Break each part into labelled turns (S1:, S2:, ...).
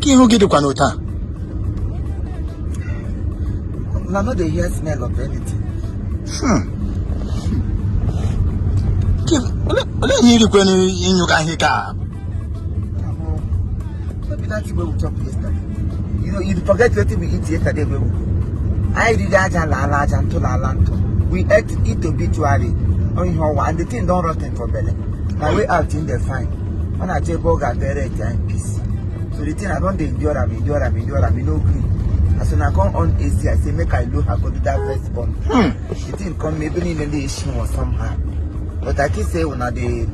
S1: Ka ihu gị dịkwa n'otu a.
S2: Una no dey hear smell of anything.
S1: Olee ihe irikwenu ịnyụga ihe ka?
S2: No be that thing wey we chop yesterday. You know, you forget wetin we eat yesterday wey we go. Anyị riri aja laala aja ntụ laala ntụ. We ate eat obituary on ihe ọwa and the thing don rotten for belle. Na way out in dey find. Ọ na-achọ ebe ọ ga-abịara ete anyị peace. So the thing I don dey endure am, endure am, endure am, e no gree. As una come on AC, I say make I low her go do that first born. The thing come ebe niile na-eshi nwa somehow. But I think say una dey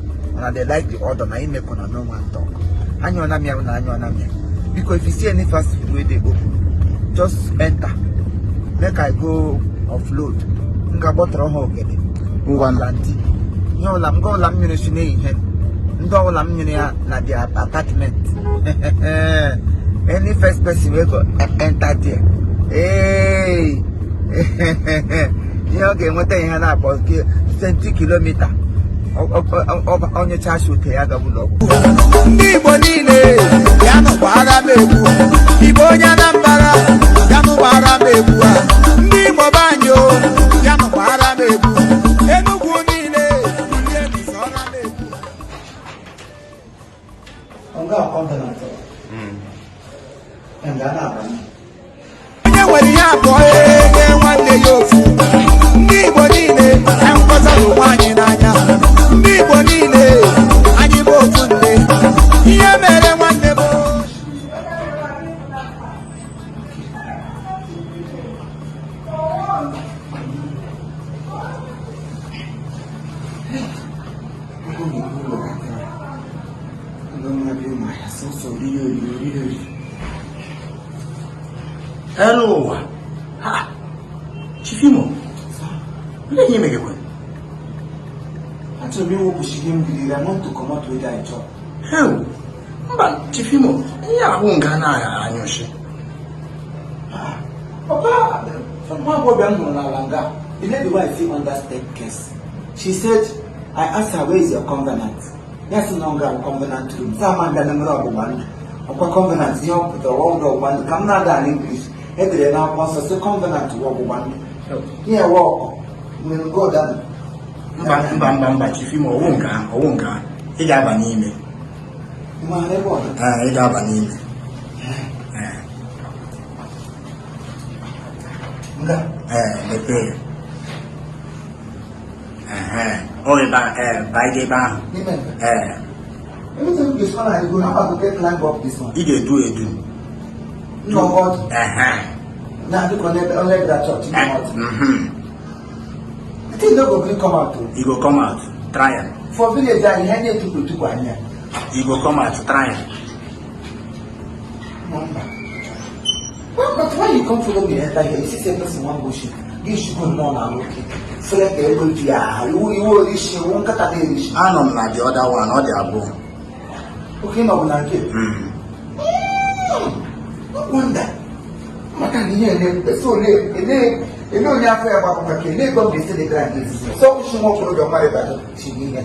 S2: like the order na im make una no wan talk. Anyụọna m ya na anyụọna m ya. Biko, if you see any fast food wey dey open, just enter. Make I go offload. M ga-agbọtọrọ ha ogede.
S1: Ngwa.
S2: Plantain. Ihe ọbụla m ọbụla m nyere si n'ehihie, ndị ọbụla m nyere ya na their apartment. Any first person wey go enter there. Hey! Ihe ọ ga-enweta ihe na-akpọ 20 kilometer. Onyecha ote ya gaba ụlọ ọgwụ.
S3: Ndị Igbo niile, bịanụ gbara m egwu. Igbo onye Anambra, bịanụ gbara m egwu a. Ndị Igbo be anyị o, bịanụ gbara m egwu. Enugwu niile, ndị ebisọra m egwu.
S2: Nga covenant. Nga na-abanye.
S3: Onye nwere ihe abụọ enye nwanne ya ofu. Ndị Igbo niile, anyị hụkọtara onwe anyị n'anya. Ndị Igbo niile, anyị bụ ofu nne. Ihe mere nwanne m.
S2: Ego na-ebu ụlọ ga-akara. Ụlọ mmadụ ịma ya sọsọ oriri oriri oriri oriri.
S1: Elu ụwa. Ha! Chief Imo. Olee ihe imegekwe?
S2: Achọrọ m iwepụchi ihe m riri. I want to comot wetin I chop.
S1: Heu! Mba, Chief Imo, ihe ahụ nga na-anyụshi.
S2: Papa, nwa agbọghọbịa m hụrụ n'ala nga, the lady wey I see under staircase, she said, I asked her, "Where is your covenant?" Ya sị na ọ ga covenant room. Sị ama mbịa na mere ọgbụgba ndụ. Ọkwa covenant ihe ọ pụtara ọgwụ ọgbụgba ndụ ka m na-ada na English. Edere n'akwụkwọ nsọ sị covenant wụ ọgbụgba ndụ. Ihe ewe ọkọ nwere nke ọdanụ.
S1: Mba, mba, mba, mba, Chief Imo, ọwụ nke ahụ, ọwụ nke ahụ. Ị ga-aba n'ime.
S2: Ị maara ebe ọ dị?
S1: Ee, ị ga-aba n'ime. Ee.
S2: Nga.
S1: Ee, mepee ya. Ehe, ọ ebe a, ee, baa ebe ahụ.
S2: N'ime nga.
S1: Ee.
S2: Everything this one I go, how I go take climb up this one?
S1: Ị ga-edu edu.
S2: Nnọkọ ọdụ.
S1: Ehe.
S2: Na dịka onye bịara chọọchị nnọọ ọdụ. The thing no go gree come out o.
S1: E go come out. Try am.
S2: For village anyị, ihe na-etukwu etukwu anya.
S1: E go come out. Try am.
S2: Mba. Well, but why you come follow me enter here? You see say person wan go shit. Gị shukwu nnọọ na nwoke. Fere ka ego ju ya iwu iwu orishi iwu nkata na-erishi.
S1: Anọ m na the other one, ọ dị abụọ.
S2: Oke nọ bụ na nke. No wonder. Maka na ihe ene so ole ele ele onye afọ ya gbapụ maka ele ego m ga-esi dị gara nke. So kwụsị nwa okorobịa mmadụ ịbata si n'ihe.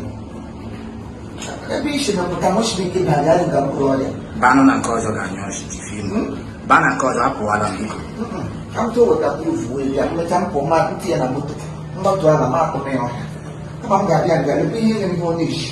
S2: Ebe isi na pụta mụ siri ike na adị nga mkpụrụ ọrịa.
S1: Banụ na nke ọzọ ga-anyụ ọchị, Chief Imo. Baa na nke ọzọ, apụwala m, biko.
S2: Ka m too waterproof wee bịa mmecha mpụ ma ntinye na moto mgbatu ala ma akpụ m ya ọhịa. Kama m ga-abịa nga ebe ihe nye m ihe ọ na-eshi.